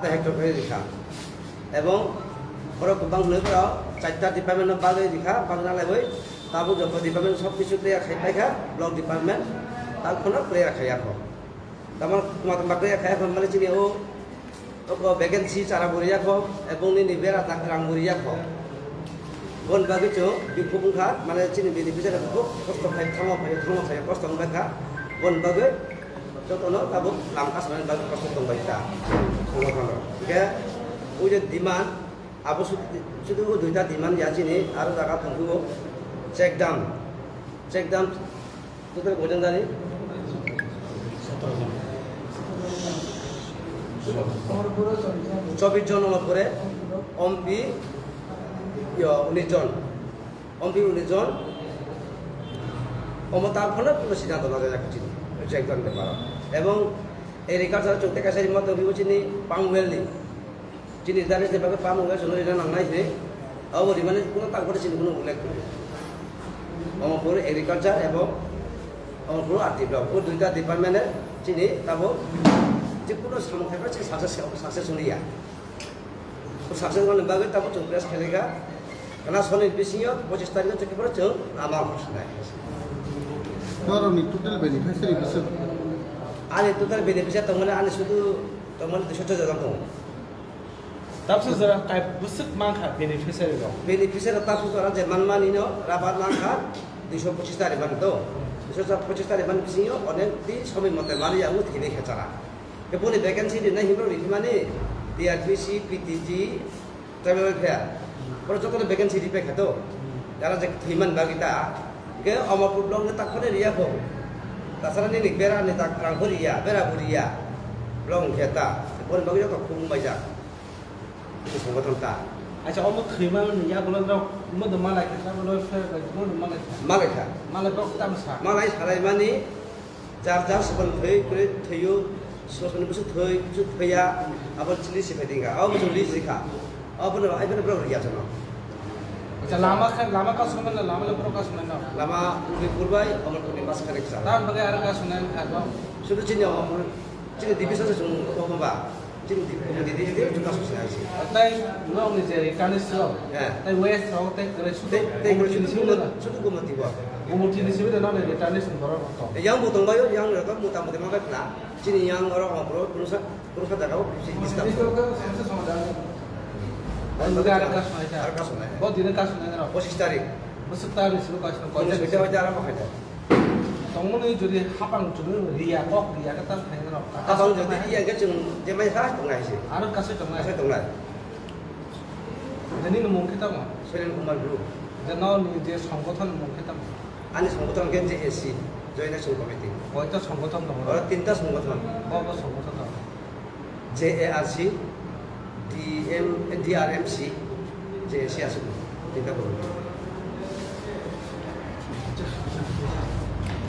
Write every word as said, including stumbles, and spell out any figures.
Hector khe rikha. Ebong borok kwbang hwnwi borok charta department no bagwi rikha, bagwi nalaiwi tabuk joto department sob kisu clear khai paikha, block department tal phano clear khai yakho. Tamo tuma tuma clear khai yakho mani chini o, o vacancy chara bo riyakho, ebong nini bera tak rang bo riyakho. Bon bagwi chwng bikhup wngkha, mane chini beneficiary khe kosto khai thango phai thango phai kosto wngkha, bon bagwi jotono tabuk lam kasonani bagwi kosto tongbai ta. Hwnkhe o je demand abo sud-, sudu o duita demand ya chini aro jaga tongphio check dam, check dam total koijon jani? Chobbish jon olo pore, ompi, yo, unis jon. Ompi unis jon. Omo tal phano kuno siddhanto najak chini, check dam beparo. Ebong agriculture chwng tei kaisa rima tongphio chini palm oil ni. Chini dali se bagwi palm oil chwngno rina nangnai se. Abo rimani kuno tak bwtwi chini kuno ullekh kwrwi. Omo puro agriculture ebong omo puro R T block. O duita department e chini tabo je kuno samung khai phano chini success, success wngya. O success wngmani bagwi tabo chwng press khailai kha. Kana soni bisingo pochis tarikh o chwng khe phano chwng lama hor sinai. Norokni total beneficiary bwswk? Ani total beneficiary tongmani ani sudu tongmani duiso jon tongo. Tabsa jora kai bwswk mankha beneficiary rok? Beneficiary tabsa jora je manmani no rabar mankha duiso pochis ta rimani to. Duiso pochis ta rimani bisingo onek di somoi mote mani yango thini khechara. Khe boni vacancy rinai himrok rihimani D R B C, P T G, tribal welfare. Boro jotono vacancy ripaikha to. Jara je thwiman bagwi ta. Khe Amarpur block ni tak phano riya kho. Tasara nini bera ni tak rang phano riya, bera bo riya. Block ni khe ta. Boni bagwi joto khum baijak. Bini songothon ta. Acha, omo thwimani yagulo rok modo malai kha, tabuk loi phe bai modo malai kha. Malai kha. Malai bok tamo sa. Malai salai mani jar jar sokol thwi kwrwi thwiyo, sosoni bwswk thwi, bwswk thwiya, abo chili siphai dingkha. Abo bwswk list rikha. Abo no, ai bono borok riya chwngno. Acha, lama kha, lama kasumani, lama le borok kasumani no. Lama Udaipur bai Amarpur ni mas khani kisa. Tamoni bagwi aro kasumani kha bo. Sudu chini Amarpur, chini division se chwng omo ba. Chini di, di, di, di, juka sosai aisi. Tai nokni je returnees rok, eh, tai west rok, tai kwrwi sudu tei, tei Gumoti ni simi sudu, sudu Gumoti bo. Gumoti ni simi nokni returnees ni borok rok tong. Yang bo tongbaio, yang rok motamoti ma bai khna. Chini yang oro Amarpur o, kunusa, kunusa jaga o, si disturb. Ang buka ada kasunai ta. Ada kasunai. Bo dini kasunai rok. Pochis tarik. Bwswk tarik suru kasunai. Pochis tarik aram khai ta. Tongmani jodi hapang chwng riya, kok riya, khe tam khaina rok. Hapang jodi riya khe chwng je mai kha tongnai se. Aro kasai tongnai. Kasai tongnai. Je nini mung khe tamo? Suren Kumar Group. Je nini je songgothon mung khe tamo? Ani songgothon khe J A C, Joint Action Committee. Koita songgothon tongo? Oro tinta songgothon. Bo bo songgothon tongo? J A R C, D M, D R M C, J A C aswk tinta borok.